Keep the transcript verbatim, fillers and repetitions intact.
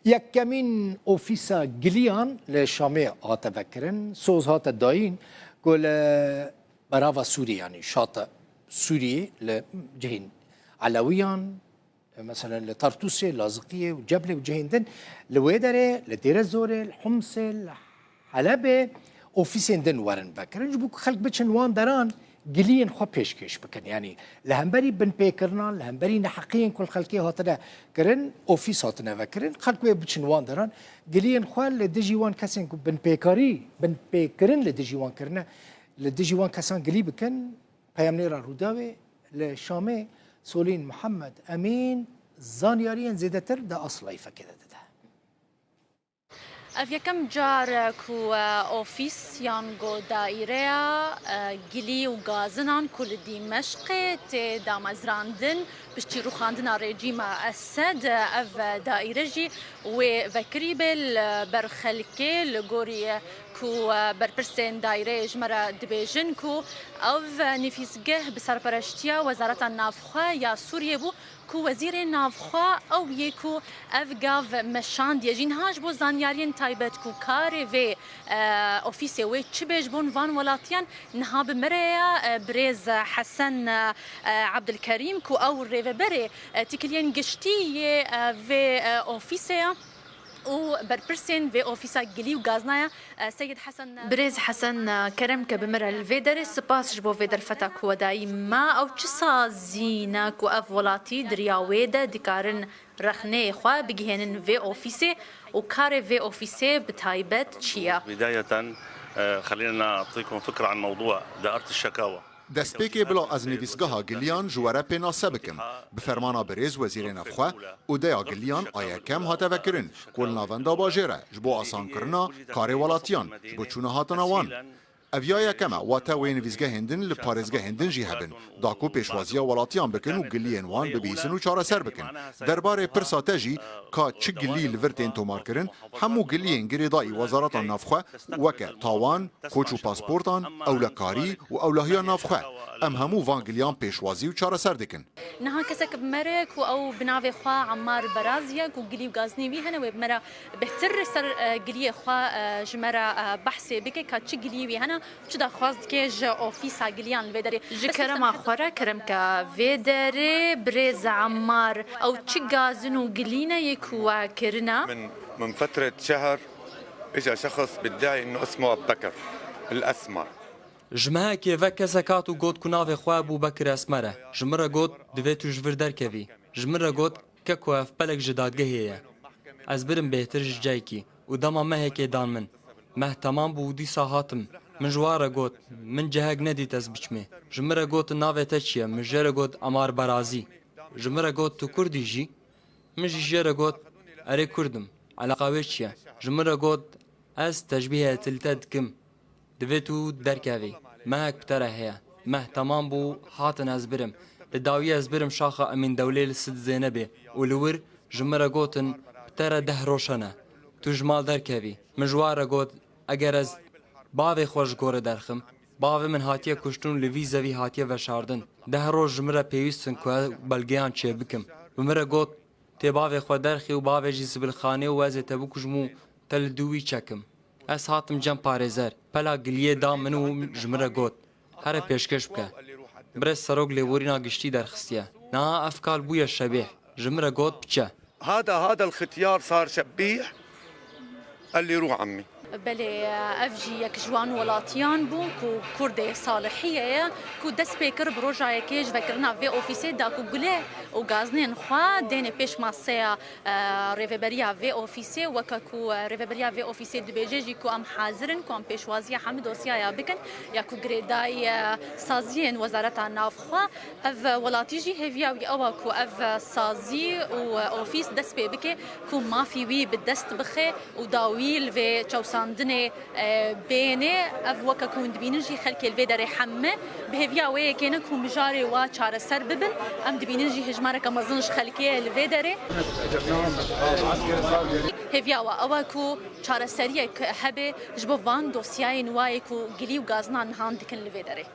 Yekemîn ofîsa giliyan li Şamê hate vekirin. Soz hate dayîn ku li berava Sûriyê, yanî şata Sûriyê li cihên Elewiyan, mesela li Tartûsê, Laziqiyê û Ceblê û cihên din, li wê derê, li Dêrezorê, li Humsê, li Helebê ofîsên din werin vekirin, ji bo ku xelk biçin wan deran, giliyên xwe pêşkêş bikin. Yanî li hemberî binpêkirinan, li hemberî neheqiyên ku li xelkê hatine kirin, ofîs hatine vekirin, xelk wê biçin wan deran, giliyên xwe li dijî wan kesên ku binpêkarî, binpêkirin li dijî wan kirine, li dijî wan kesan gilî bikin. Peyamnêra Rûdawê li Şamê Solîn Mihemed Emîn zanyariyên zêdetir di Aslayîfekê de dide. Ev yekem car e ku, e, ofîs yan go daîreya, e, gilî û gazinan ku li Dîmeşqê tê damezrandin, piştî rûxandina rejîma Esed, e, ev, e, daîre jî wê vekirî be li ber xelkê, li gorî, e, ku, e, berpirsên daîreyê ji me re dibêjin ku ev, e, nivîsgeh bi serpereştiya Wezareta Navxwe ya Sûriyê bû, ku Wezîrê Navxwe ew yê ku ev gav meşandiye. Jî niha ji bo zanyariyên taybet ku karê vê, e, ofîsê wê çi bê ji bo van welatiyan, niha bi me re ye, e, birêz Hesen, e, Ebdilkerîm ku ew rêveberê, e, têkiliyên giştî yê, e, vê, e, ofîsê ye û berpirsên vê ofîsa gilî û gazna ye. E, Seyid Hesen, e, Birêz Hesen, e, kerem ke bi me re li vê derê, spas ji bo vê derfeta ku we dayî me. Ew çi sazî ne ku ev welatî di riya wê de dikarin rexneyê xwe bigihênin vê ofîsê û karê vê ofîsê bi taybet çi ye? بداية، آه، خلينا نعطيكم فكرة عن موضوع دائرة الشكاوى. Destpêkê bila ez nivîsgeha giliyan ji we re pênase bikim. Bi fermana birêz Wezîrê Navxwe, odeya giliyan a yekem hate vekirin, ku li navenda bajêr e, ji bo asankirina karê welatiyan, ji bo çûna hatina wan. Ev ya yekem e, wate wê nivîsgehên din li parêzgehên din jî hebin, da ku pêşwaziya welatiyan bikin û giliyên wan bibihîsin û çareser bikin. Derbarê pirsa te jî, ka çi gilî li vir tên tomarkirin, hemû giliyên girêdayî Wezareta Navxwe, weke tawan, koç û pasportan, ewlekarî û ewlehiya navxwe. Em hemû van giliyan pêşwazî û çareser dikin. Niha kesek bi me re ku ew bi navê xwe Ammar Berazî ye, ku gilî û gazinê wî hene, wê bi me re bêhtir ser, e, giliyê xwe, e, ji me re, e, behsê bike, ka çi giliyê wî hene, çi daxwaz dike ji ofîsa giliyan li vê derê. Ji kerema xwe re, kerem ke vê derê, birêz Ammar, ew çi gazin û gilî ne yê ku we kirine? من من فترة شهر إجا شخص بدعي إنه اسمه أبو بكر الأسمر. Ji mehekê ve kesek hat û got ku navê xwe Ebû Bekir Esmer e. Ji min re got, divê tu ji vir derkevî. Ji min re got, keko, ev pelek ji dadgehê ye. Ez birim bêhtir ji cayekî û dema mehekê dan min. Meh temam bû û dîsa hatim. Min ji wan re got, min cihek nedît ez biçimê. Ji min re gotin, navê te çi ye? Min jê re got, Amar Berazî. Ji min re got, tu kurd î jî? Min jî jê re got, erê kurd im, eleqa wê çi ye? Ji min re got, ez teşbîhê te li te dikim, divê tu derkevî, mehek bi te re heye. Meh temam bû, hatin ez birim. Li dawî ez birim şaxa Emîn Dewlê li Sid Zeynebê û li wir ji min re gotin, bi te re deh roj hene, tu ji mal derkevî. Min ji wan re got, eger ez bavê xwe ji gorê derxim, bavê min hatiye kuştin û li vî zevî hatiye veşardin. Deh roj ji min re pêwîst in ku ez belgeyan çêbikim. Bi min re got, tê bavê xwe derxî û bavê jî zibilxanê û ez ê te bikujim û te li dû wî çekim. Ez hatim cem parêzer. Pela giliyê da min û ji min re got, here pêşkêş bike. Birêz serok lêborîna giştî derxistiye. Niha ev kal bûye şebîh. Ji min re got, biçe. هذا هذا الختيار صار شبيح. قال لي روح عمي. Belê, ev jî yek ji wan welatiyan bû ku Kurdê Salihiyê ye, ku dest pê kir bi roja yekê ji vekirina vê ofîsê da ku gule û gazinên xwe dêne pêş maseya, e, rêveberiya vê ofîsê, weke ku, e, rêveberiya vê ofîsê dibêje jî ku em hazir in, ku em pêşwaziya hemî dosyaya bikin, ya ku girêdayî, e, saziyên Wezareta Navxwe. Ev welatî jî hêviya wî ew e ku ev sazî û ofîs dest pê bike ku mafî wî bi dest bixe û dawî li vê çewsandinê, e, bêne. Ev weke ku hûn dibînin jî xelkê li vê derê heme bi hêviya wê yekê ne ku mijarê wa çareser bibin. Em dibînin jî hejmareke mezin ji xelkê ye li vê derê. Hêviya wa ew e ku çareseriyek hebe ji bo van dosyayên wa yê ku gilî û gazinan nihan dikin li vê derê.